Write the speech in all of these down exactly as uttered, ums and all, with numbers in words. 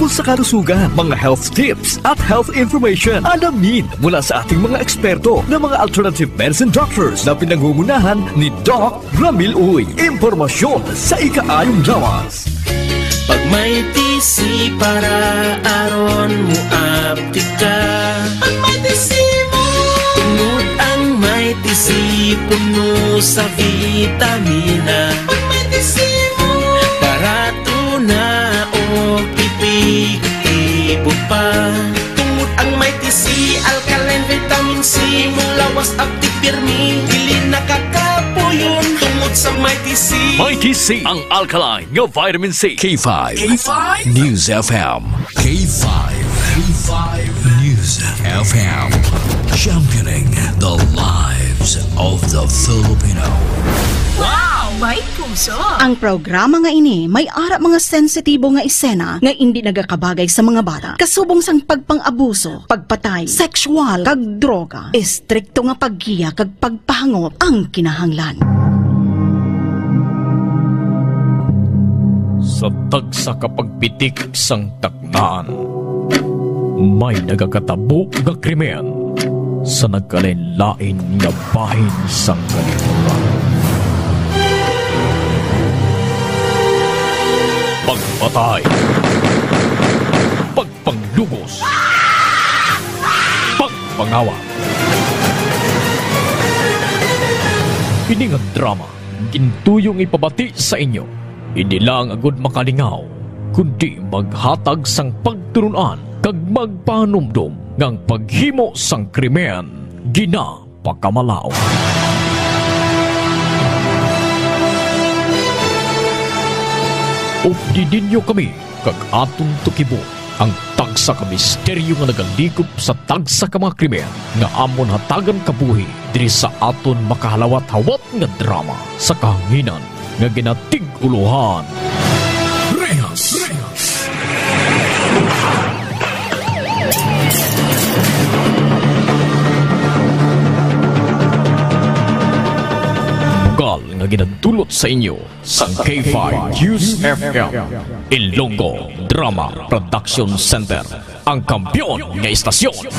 Sa kalusugan, mga health tips at health information. Alamin mula sa ating mga eksperto na mga alternative medicine doctors na pinangungunahan ni Doc Ramil Uy. Impormasyon sa ikaayong lawas. Pag may T C para aron mo aptik ka. Pag may T C mo. Tungod ang may T C puno sa vitamina. Pag may T C mo. Barato na og epektibo pa. Tungod ang may T C, alkaline vitamin C, mong lawas aptik pirmi, dili nakakapuyon. Tungod sa may T C. May T C, ang alkaline nga vitamin C. K five. K five. News F M. K five. K five News F M. Championing the lives of the Filipino. Wow! May puso! Ang programa nga ini may ara mga sensitibo nga esena nga indi nagakabagay sa mga bata, kasubong sang pagpang-abuso, pagpatay, sexual, kag droga. Estrikto nga paggiya kag pagpahangop ang kinahanglan. Sa tagsa ka pagpitik sang taknaan, may nagakatabo nga krimen sa nagkalain-lain nga bahin sang kalibutan. Pagpatay, pagpanglugos, pagpangawat. Ini nga drama gintuyong ipabati sa inyo, hindi lang agud makalingaw, kundi maghatag sang pagtulon-an kag magpahanumdom nga ang paghimo sang krimen ginapakamalaut. Updi ninyo kami kag aton tukibo ang tagsa ka misteryo nga nagalikop sa tagsa ka mga krimen nga amon hatagan kabuhi diri sa aton makahalawat-hawat nga drama sa kahanginan nga ginatig-ulohan Rehas. Bugal nga ginadulot sa inyo sang K five News F M, Ilonggo Drama Production Center, ang kampiyon nga istasyon.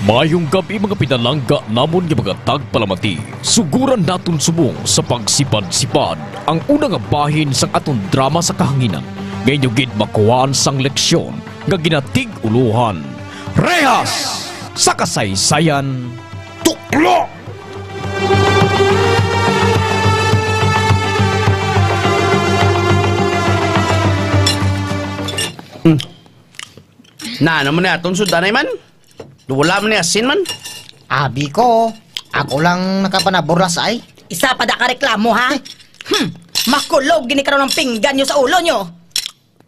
Maayong gab-i, mga pinalangga namon nga mga tagpalamati. Suguran naton subong sa pagsipad-sipad ang una nga bahin sang aton drama sa kahanginan, nga inyo gid makuhaan sang leksyon nga ginatig-ulohan, Rehas sa Kasaysayan, Tuklo! Hmm. Na, ano man na aton sud-anay man? Wala man ni asin man. Abi ko, ako lang nakapanaboras ay. Isa pa da ka reklamo, ha? Hmm, makulog gini karon ang pinggan nyo sa ulo nyo.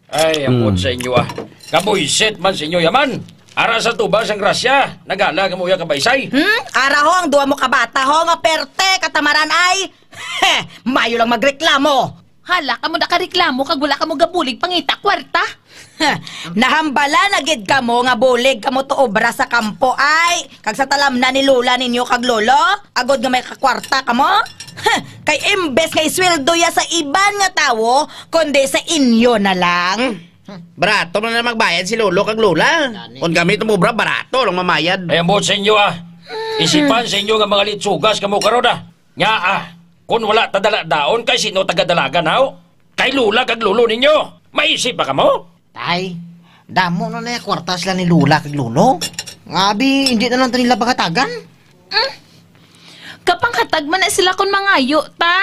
Ay, ambot Hmm. sa inyo, ah. Kabuisit man sa inyo, yaman. Ara sa tubang sang grasya, nagala ka mo ya kabaysay. Hmm? Ara ho ang duha mo ka bata ho nga perte, katamaran ay. Mayo lang magreklamo. Hala, kamo nakareklamo kag wala kamo gabulig pangita kwarta? Nahambala na gid kamo nga bulig kamo to obra sa kampo ay, kag sa talamnan ni lola ninyo kag lolo, agod nga may kakwarta kamo? Kay imbes nga isweldo ya sa iban nga tawo, kundi sa inyo na lang. Barato man na magbayad si lolo kag lola. Kon kami tumobra, barato lang mamayad. Ay, ambot sa inyo, ah. Isipan sa inyo nga mga litsugas kamo karon, ah. Nga, ah, kon wala ta daladaon, kay sino tagadalagan, haw? Kay lola kag lolo ninyo. Maisip pa kamo? Tay, damo na na kwarta sila ni lola kag lolo. Nga abi, hindi na lang ta nila pagatagan. Mm. Kapanghatag man na sila kon mangayo ta.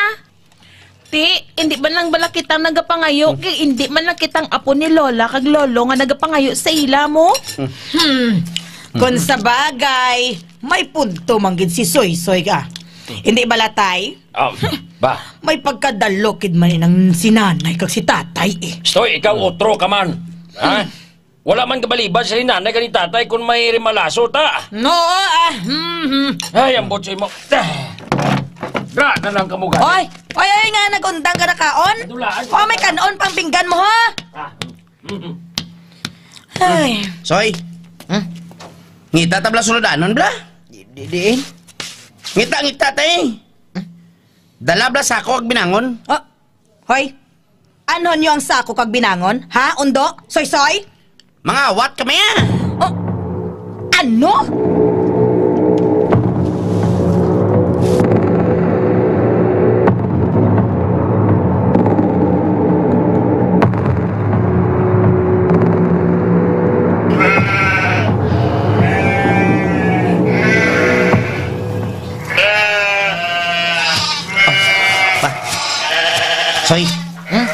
Ti, hindi man lang bala kitang nagapangayo, Hmm. kay hindi man lang kitang apo ni lola kag lolo nga nagapangayo sa ila mo. Hmm. Kon sa bagay, may punto man gid si Soysoy ka. Hindi bala, tay? Ah, ba? May pagkadalok gid man inang si nanay kag si tatay, eh. Stoy, ikaw Hmm. otro ka man. Ha? Wala man kabalibad sa ni nanay kani tatay kung may remalaso ta. No, ah, hmm, hmm. Ay, ambot sa imo. Ah. Ra na lang kamo gani. Oy! Oy, oy, nga nagundang ka na kaon? Nadulaan ko. Oh, may kanon pang pinggan mo, ha? Ah. Mm. Ay. Soy. Hmm? Ngita ta bala suludanon bala? Di, di, diin? Ngita, ngita, tay. Hmm? Dala bala sako kag binangon? Oh. Hoy. Anhon niyo ang sako kag binangon? Ha, Undo? Soysoy? Mangawat kami, ah! Oh, ano? Pa. Soy. Hmm?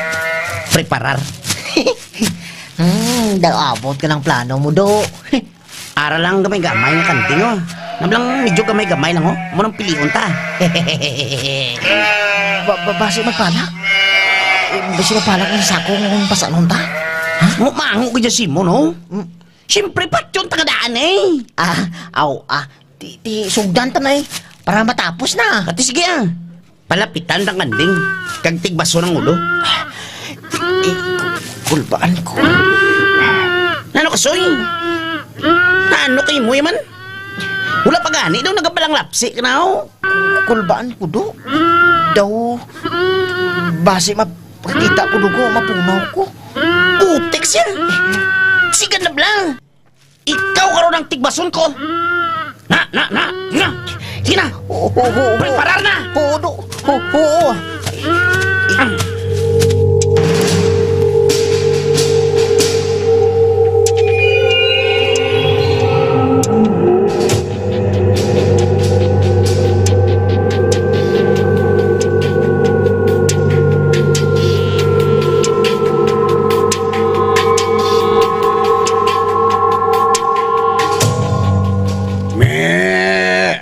Preparar. Hmm, daw abot ka ng plano mo, do. Ara lang gamay-gamay nga kanding, oh. Nablang medyo gamay-gamay lang, oh. Mo nang pilion ta. Ba-, ba-, basi magpalak? Eh, basi magpalak ang sakong pasanon ta? Ha? Mo mango ka dyan, Simon, oh. Mm. Siyempre, patyon ta nga daan, eh. Ah, aw, ah. Ti, ti, sugdan ta na, eh. Para matapos na. Ati, sige, ah. Palapitan ta ang kanding, kag tigbason ang ulo. Eh, kulbaan ko. Nano ka, Soy? Nano kay mo man? Wala pa gani daw nagapalanglapsi ka na, oh. Kulbaan ko, do. Daw, basi mapakita ko, dugo, mapunaw ko. Putik siya. Sigan na bala. Ikaw karon ang tigbason ko. Na, na, na, na. Sige na. Oo, oo, oo. Preparar na. Oo, do. Oo, oo. Me!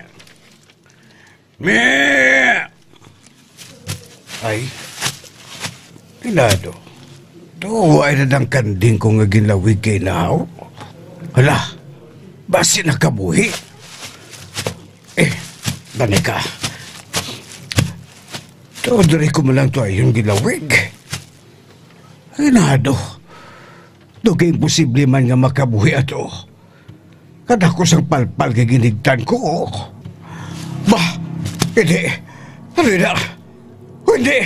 Me! Ay, Pinado, tuwa na ang kanding ko nga ginlawig kay nahaw. Hala, basi nakabuhi. Eh, bani ka. Tuod diri ko man lang to ayon gilawig. Ay, nado. Dugay imposible man nga makabuhi ato. Kadako sang palpal kay ginigtan ko. Bah, hindi. Ano na? Hindi.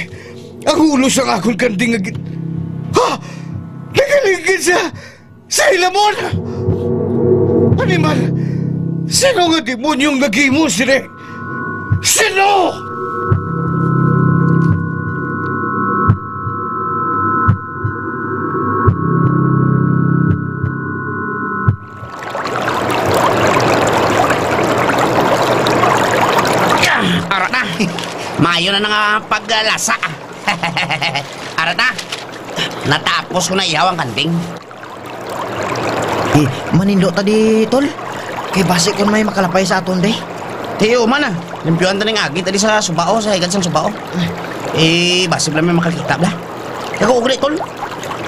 Ang ulo sang akon kanding nga gin-, ha? Nagaligid sa, sa hilamon! Animal! Sino nga demonyong naghimo sini? Sino? Ara na. Maayo na nga paglasa. Ara na. Natapos ko na ihaw ang kanding. Eh, manindo ta di, tol. Kay basi kon may makalapay sa aton, day. Tiyo man, ah. Limpyuhan ta ning agi ta di sa subao, sa higad sang subao. Eh, basi bala may makakita bala. Nag-uugri, tol.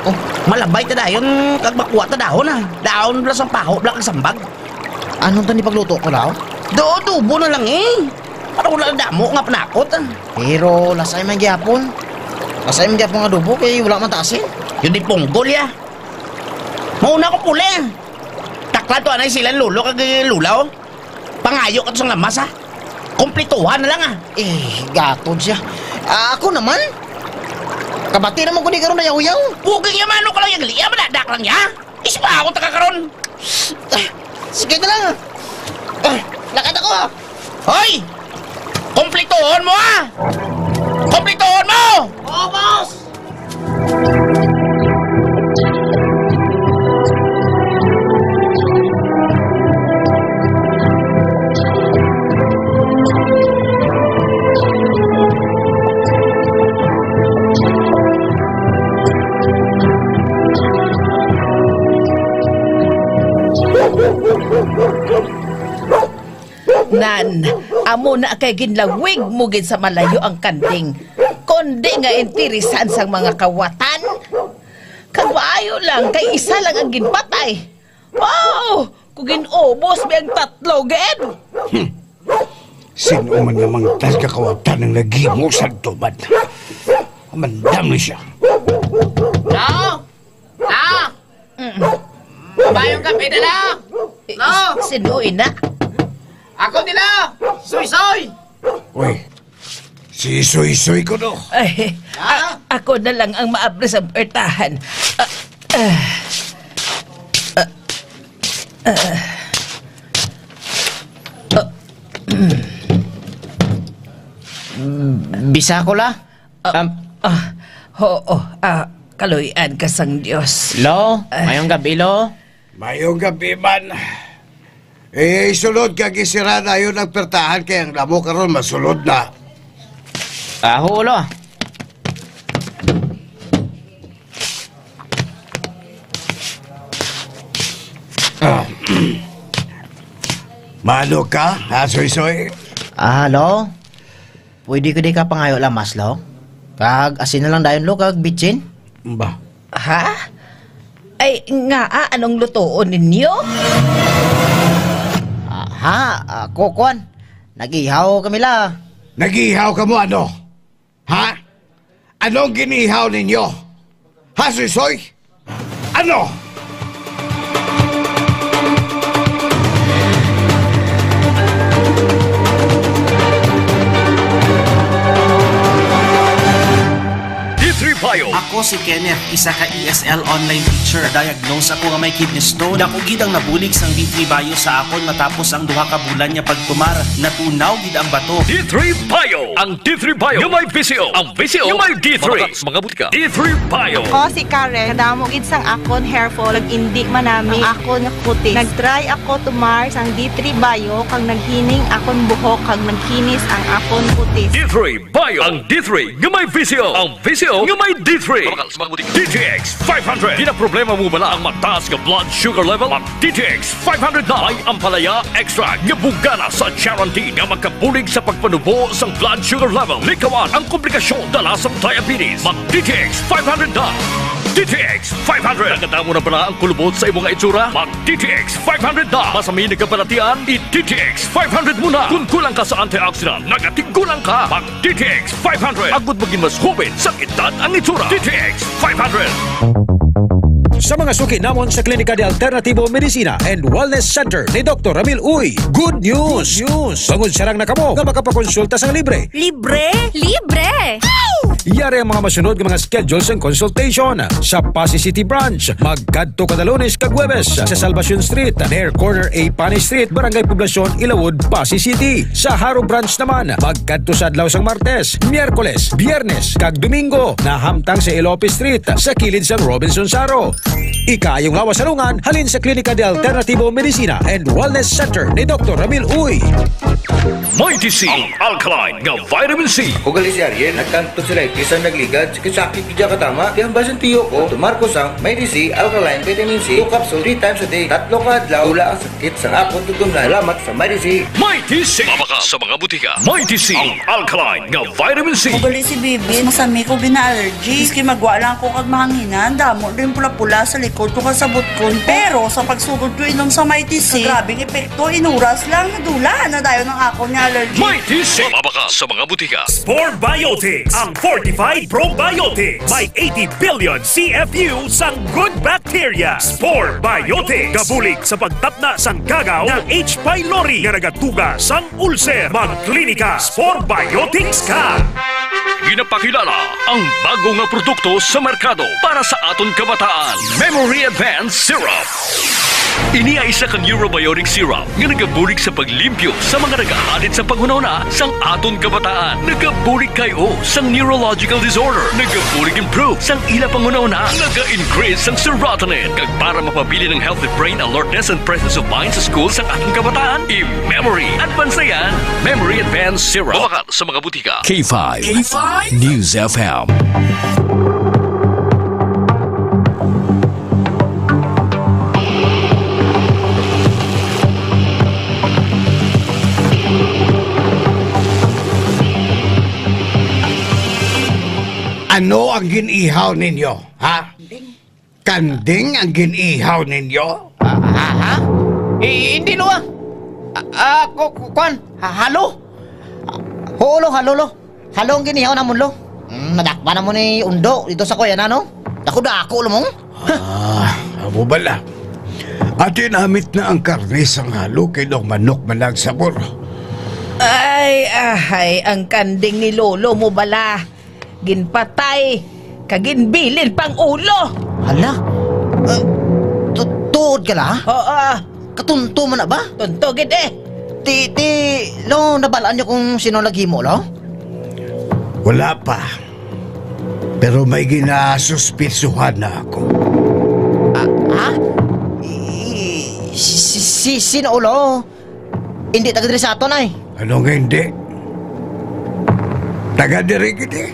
Oh, malabay ta dayon, kag makuha ta dahon, ah. Dahon bala sang paho, bala kag sambag. Anong ta ni pagluto ko daw? Do, adobo na lang, eh. Para wala na damo nga panakot, ah. Pero lasay man gyapon. Lasay man gyapon nga adobo kay wala man ta asin. Yun di punggol, ya. Mauna ko puli, ah. Takla to anay sila lolo kag lula, oh. Pangayo ka to sang lamas, ah. Kumplituhan na lang, ah. Eh, gatod siya. Ah, ako naman. Kabati naman ko ni karon na yaw-yaw. Buging ya, mano ka lang yang liya, madadak lang ya. Ispaon ta ka karon. Ah, sige na lang. Ah, lakad ako, ah. Hoy! Kumplituhon mo, ah! Kumplituhon mo! Oo, boss! Nan, amo na kay ginlawig mo gid sa malayo ang kanding, kundi nga interesan sang mga kawatan. Kag wa Ayo lang, kay isa lang ang ginpatay. Wow! Kung ginubos mi ang tatlo, gid. Hmm. Sino man nga mangtad ka kawatan ang naghimo sa tuban? Mandam ni siya. Lo! Lo! Mm. Maayong gabi, Lo! Lo! Sino ina? Ako ni Lo! Soy-soy! Uy, si Soy-soy ko, no? Ay, Ah? a-, ako na lang ang maabri sa puwertahan. Ah, ah, ah, ah, ah. Bisa ko la? Ah, Um, ah, oo, ah, kaluy-an ka sang Dios. Lo, Ah. mayong gabi, Lo. Mayong gabi man. Eh, isulod kag isira dayon ang pertahan kay ang damo karon masulod na. Ah, hulo. Ah. Mano ka, ha, Soy-soy? Ah, Lo? Pwede ko di ka pangayo lamas, Lo? Kag asin na lang dayon, Lo, kag bitsin? Ba? Ha? Ay, ngaa, anong lutoon ninyo? Ah, ha? Ah, ko, kuwan. Nag-ihaw kami la. Nag-ihaw ka mo, ano? Ha? Anong ginihaw ninyo? Ha, Soy-soy? Ano? D three Bio. Ako si Kenneth, isa ka E S L online teacher. Diagnose ako nga may kidney stone. Dako gid ang nabulig sang D three Bio sa akon matapos ang duha ka bulan nga pagtumar. Natunaw gid ang bato. D three Bio. Ang D three Bio nga may V C O. Ang V C O nga may D three. Mga butika. D three Bio. Ako si Karen. Kadamo gid sang akon hair fall, nag-indi man nami ang akon nga kutis. Nag-try ako tumar sang D three Bio, kag naghining akon buhok, kag nagkinis ang akon kutis. D three Bio. Ang D three nga may V C O. Ang V C O nga may D three. Mabakal sa mga butika. D T X five hundred. Ginaproblema mo bala ang mataas nga blood sugar level? Mag D T X five hundred na. May ampalaya extract nga bugana sa charantin nga makabulig sa pagpanubo sang blood sugar level. Likawan ang komplikasyon dala sang diabetes. Mag D T X five hundred na. D T X five hundred. Nakadamo na bala ang kulubot sa imo nga itsura? Mag D T X five hundred na. Masami nagkabalatian? I D T X five hundred mo na. Kung kulang ka sa antioxidant, nagatigulang ka. Mag D T X five hundred. Agod maging mas hoben sa edad ang itsura. D T X five hundred. Sa mga suki namon sa Klinika de Alternativo Medicina and Wellness Center ni Doktor Ramil Uy, good news! Good news! Bangod sarang na kamo nga makapakonsulta sang libre. Libre? Libre! Yari ang mga masunod nga mga schedule sang consultation. Sa Passi City Branch, magkadto kada Lunes kag Huwebes sa Salvacion Street, near corner A Pani Street, Barangay Poblacion, Ilawod, Passi City. Sa Jaro Branch naman, magkadto sa adlaw sang Martes, Miyerkules, Biyernes, kag Domingo, nahamtang sa Elope Street, sa kilid sang Robinson Jaro. Ikaayong lawas sa lungan, halin sa Klinika de Alternativo Medicina and Wellness Center ni Doktor Ramil Uy. Mighty C, ang alkaline nga vitamin C. Ako gali si Ariel, nagkang tonsillitis ang nagligad, sakit-sakit gid katama. Kaya ang basin tiyo ko, tumar ko sang Mighty C Alkaline Vitamin C, two capsule, three times a day. Tatlo ka adlaw, wala ang sakit sa akon tutumlan. Salamat sa Mighty C. Mighty C. Mabakal sa mga butika. Mighty C, ang alkaline nga vitamin C. Ako gali si Bibis, masami ko gina-allergy. Maski magwa lang ako kag mahanginan, damo din pula-pula sa likod ko kag sa butkon ko. Pero sa pagsugod ko inom sa Mighty C, grabing epekto, inuras lang, nadula na dayon ang akon nga allergy. Mighty C. Mabakal sa mga butika. Spore Biotics, ang fortified probiotics. May eighty billion C F U sang good bacteria. Spore Biotics, gabulig sa pagtapna sang gagaw nga H. pylori nga nagatuga sang ulcer. Magklinika Spore Biotics ka. Ginapakilala ang bago nga produkto sa merkado para sa aton kabataan, Memory Advance Syrup. Ini ay isa ka neurobiotic syrup nga nagabulig sa paglimpyo sa mga nagahalid sa panghunahuna sang aton kabataan. Nagabulig kay o sang neurological disorder. Nagabulig improve sang ila panghunahuna. Naga-increase sang serotonin. Kag para mapabilin ang healthy brain alertness and presence of mind sa school sang aton kabataan, i-Memory Advance na yan. Memory Advance Syrup. Mabakal sa mga butika. K five K five News F M. Ano ang gin-ihaw ninyo, ha? Kanding ang gin-ihaw ninyo? Ah, ha, ha? Eh, hindi, lo, ah. Ah, ah, ku-, ku-, kwan, ha-, halo? Ah, oo, lo, halo, lo. Halo ang gin-ihaw namon, lo. Mm, nadakpan namon ni Undo dito sa kuya na, no? Dako-dako, lo, mong. Ah, amo bala. Aton amit na ang karne sang halo kay daw manok man ang sabor. Ay, ahay, ang kanding ni Lolo mo bala. Ginpatay, kag ginbilin pang ulo. Hala? Ah, tu-, tuod ka la? Oo. Katunto man na ba? Tunto gid, eh. Ti, ti, lo, nabalaan niyo kung sino naghimo, lo? Wala pa. Pero may ginasuspitsuhan na ako. Ah, ha? I-, si, si, sino, lo? Hindi taga diri sa aton, ay. Ano nga hindi? Taga diri gid, eh.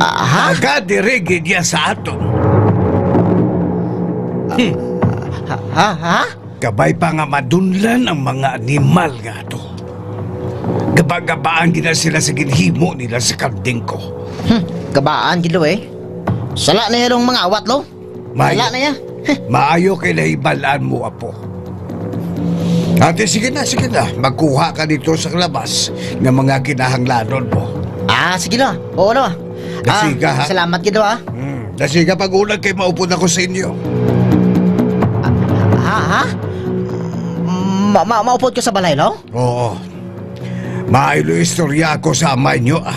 Ah, ha? Taga diri gid ya sa aton. Hmm. Ha, ha, ha? Kabay pa nga madunlan ang mga animal nga ato. Gaba-gabaan gid na sila sa ginhimo nila sa kanding ko. Hmm, gabaan gid, lo, eh. Sala na ya, lo, ang mga awat, lo. Maayo. Wala na ya. Maayo kay nahibal-an mo, apo. Ate, sige na, sige na. Magkuha ka dito sa labas ng mga kinahanglanon mo. Ah, sige na. Oo na. Ah, dasiga, ha? Salamat gid, ha? Hmm, dasiga pag-unag kay maupod ako sa inyo. Ah, ha, ha? Ma-, ma-, maupod ka sa balay, lo? Oo. Maaylo istorya ako sa amay niyo, ah.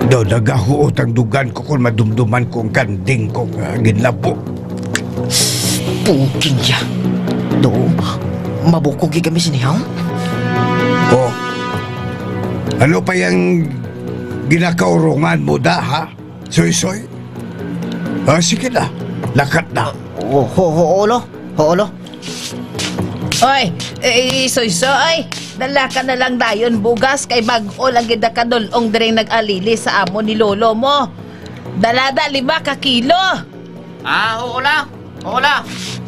Daw nagahuot ang dugan ko kon madumduman ko ang kanding ko nga ginlabo. Puging ya. Do, mabukog gid kami sini, ha? Oh. Ano pa yang ginakaurungan mo da, ha? Soysoy? Ah, sige na. Lakat na. Oo, oo, oo, lo. Oo, lo. Oy, eh, Soysoy, dala ka na lang dayon bugas kay bag-o lang gid nakadul-ong diring nag-alili sa amo ni lolo mo. Dala da lima ka kilo. Ah, oo la. Oo la.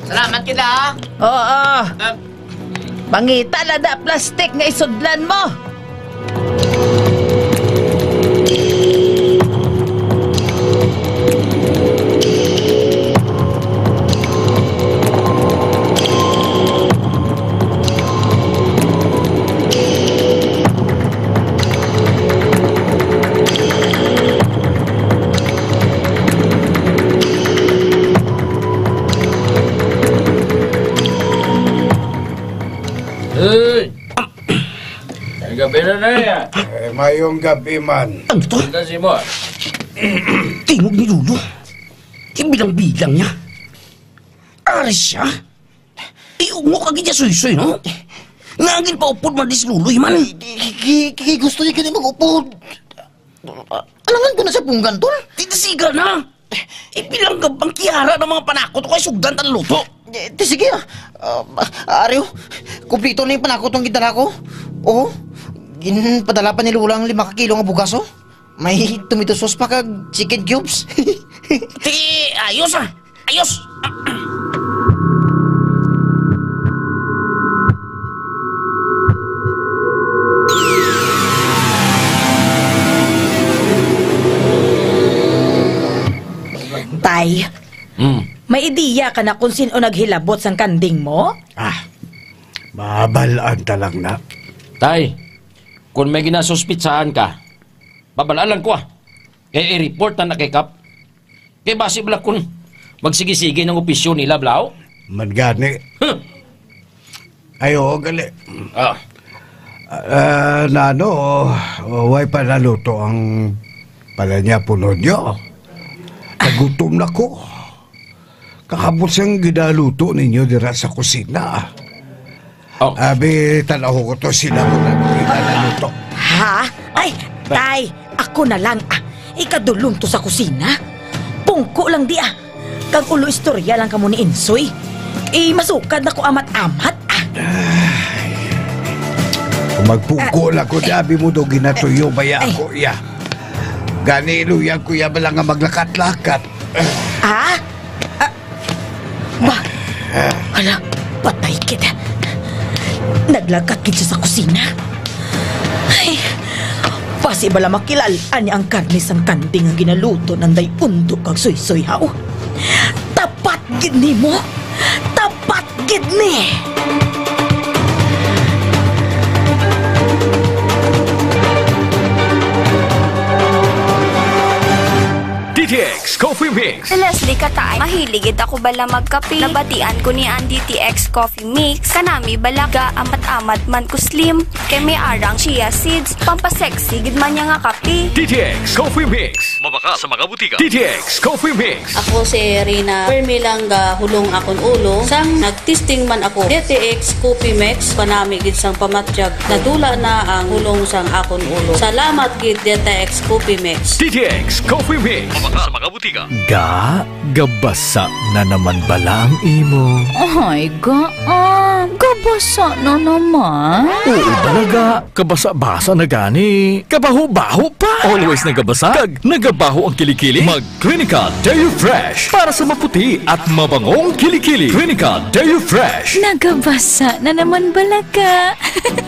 Salamat kita, ha. Oo. Ah. Pangita la da plastik nga isudlan mo. Hey! Ang gabi na na yan. Eh, mayong gabi man. Ano to? Punta si mo. Tingog ni Lolo. Ibilang-bilang niya. Ari siya. Iungo ka gid niya, Soysoy, no? Nga ang ginpaupod man dis Lolo, man. Ki-, ki-, ki-, gusto niya gani mag-upod. Alangan ko na sa punggan, tol. Titisiga na. Ipilanggab ang kiyara ng mga panakot ko kay sugdan ta luto. Eh, ti sige, ah. Ah, ari, oh. Kumplito na yung panakot ang gitara ko. Oh, ginpadala pa ni Lola ang lima ka kilo nga bugas, oh. May tomato sauce pa kag chicken cubes. Ti, ayos, ah. Ayos. Tay, Hmm. may ideya ka na kung sino naghilabot sang kanding mo? Ah, mabalaan ta lang na. Tay, kung may ginasuspitsahan ka, babalaan lang ko, ah. Kaya i-report na na kay Kap. Kay basi bala kun magsigi-sige ng opisyo nila, Blau? Man gani. Huh. Ay, oo, gali. Ah. Ah, nano, oh, way pa naluto ang palanya puno nyo? Nagutom na ko. Kaabot sang ginaluto ninyo dira sa kusina. Oh. Abi, tan-aw ko to sila mo na kita naluto. Ha? Ay, Tay, ako na lang, ah. Ikadulong to sa kusina. Pungko lang di, ah. Kag ulo istorya lang kamo ni Insoy. Eh, masukad na ko amat-amat, ah. Ay. Kung magpungko Ah, lang ko, eh, di abi mo daw ginatuyo, baya eh. ako, iya. Gani, iluyag ko iya bala nga maglakat-lakat. Ah? Ah, ba? Hala, patay kita. Naglakat gid siya sa kusina. Ay, Basi bala makilal-an niya ang karne sang kanding nga ginaluto nanday undo kag suysoy, haw? Tapat gid nimo! Tapat gid ni! D T X Coffee Mix. Si Leslie Kataay, mahilig gid ako bala magkape. Nabatian ko ni ang D T X Coffee Mix. Kanami bala ga amat-amat man ko slim. Kay may arang chia seeds, pampasexy gid man niya nga kape. D T X Coffee Mix. Mabakal sa mga butika. D T X Coffee Mix. Ako si Rina. Permi lang gahulong akon ulo. Sang nagtesting man ako, D T X Coffee Mix, kanami gid sang pamatyag. Nadula na ang hulong sang akon ulo. Salamat gid, D T X Coffee Mix. D T X Coffee Mix. Mabakal sa mga butika. Ga, gabasa na naman bala ang imo? Ay, ga, ah, gabasa na naman. Oo, bala ga. Kabasa-basa na gani. Kabaho-baho pa. Always nagabasa kag nagabaho ang kilikili. Mag Clinica Deo Fresh para sa maputi at mabangong kilikili. Clinica Deo Fresh. Nagabasa na naman bala ka.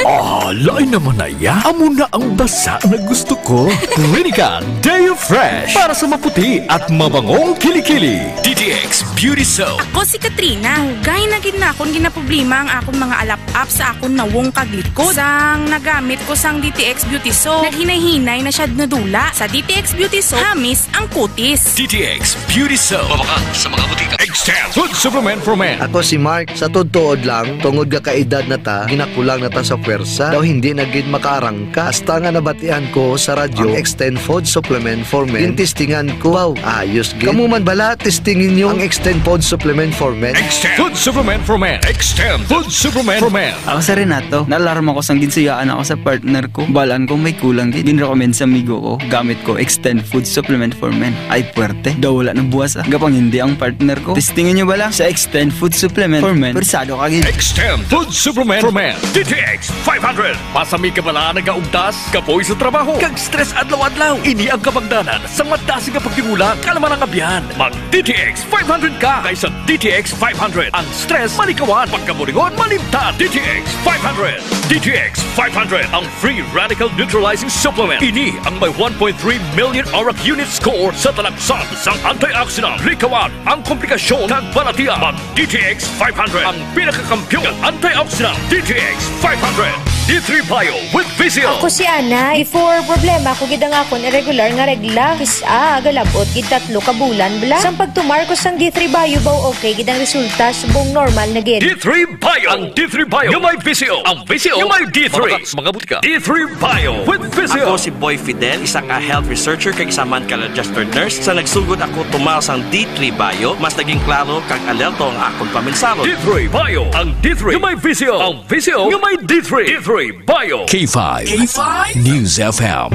Ah, lain naman na ya. Amo na ang basa na gusto ko. Clinica Deo Fresh para sa maputi at mabangong kilikili. D T X Beauty Soap. Ako si Katrina. Dugay na gid nakon ginaproblema ang akon mga alap-ap sa akon nawong kag likod. Sang nagamit ko sang D T X Beauty Soap, naghinay-hinay na siya nadula. Sa D T X Beauty Soap, hamis ang kutis. D T X Beauty Soap. Mabakal sa mga butika. Extend Food Supplement for Men. Ako si Mark. Sa tuod-tuod lang, tungod nga kaedad na ta, ginakulang na ta sa pwersa. Daw hindi na gid makaarangka. Hasta nga nabatian ko sa radyo ang Extend Food Supplement for Men. Gintistingan ko. Wow, ayos gid. Kamo man bala, testingin nyo ang Extend Food Supplement for Men. Extend Food Supplement for Men. Extend Food Supplement for Men. Ako si Renato. Naalarma ko sang ginsuyaan ako sa partner ko. Balaan ko may kulang gid. Ginrecommend sa amigo ko, gamit ko Extend Food Supplement for Men. Ay, puwerte. Daw wala na buwas, ah. Gapang hindi ang partner ko. Testingan nyo bala sa Extend Food Supplement for Men. Persado ka gid. Extend Food Supplement for Men. D T X five hundred. Masami ka bala nagaugtas, kapoy sa trabaho, kag stress adlaw-adlaw. Ini ang kabangdanan sa madasig nga pagtigulang. Kalma lang, abyan. Mag D T X five hundred ka kaysa D T X five hundred. Ang stress malikawan, pagkaburingon malimtan. D T X five hundred. D T X five hundred, ang free radical neutralizing supplement. Ini ang may one point three million ORAC unit score sa talagsan sang antioxidant. Likawan ang komplikasyon kag balatian. Mag D T X five hundred, ang pinakakampiyon nga antioxidant. D T X five hundred. D three Bio with Vizio. Ako si Ana. Before, problema ko gid ang akon irregular nga regla. Kis-a, galabot gid tatlo ka bulan bala. Sang pagtumar ko sang D three Bio, baw okay gid ang resulta, subong normal na gid. D three Bio. Ang D three Bio nga may Vizio. Ang Vizio nga may D three. Mabakal sa mga butika. D three Bio with Vizio. Ako si Boy Fidel, isa ka health researcher kag isa man ka registered nurse. Sa nagsugod ako tumar sang D three Bio, mas naging klaro kag alerto ang akon paminsalo. D three Bio, ang D three nga may Vizio. Ang Vizio nga may D three. D three Bio. K five. K five News F M.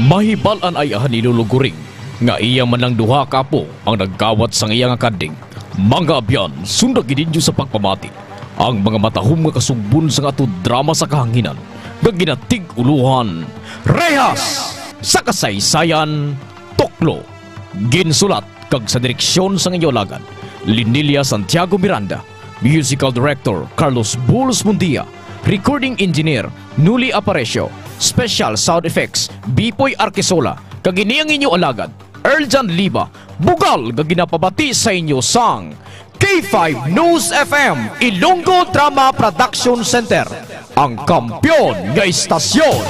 Mahibal-an ay ahan ni Lolo Guring nga iya man lang duha ka apo ang nagkawat sang iya nga kanding. Mga abyan, sunda gid ninyo sa pagpamati ang mga matahom nga kasugbon sang ato drama sa kahanginan nga ginatig-ulohan Rehas sa Kasaysayan, Tuklo. Ginsulat kag sa direksyon sang inyo alagad, Linilia Santiago Miranda. Musical Director, Carlos Bulls Mundia. Recording Engineer, Nuli Aparecio. Special Sound Effects, Bipoy Arquesola. Kag ini ang inyo alagad, Erjan Liba. Bugal nga ginapabati sa inyo sang K five News F M, Ilonggo Drama Production Center, ang kampiyon nga istasyon.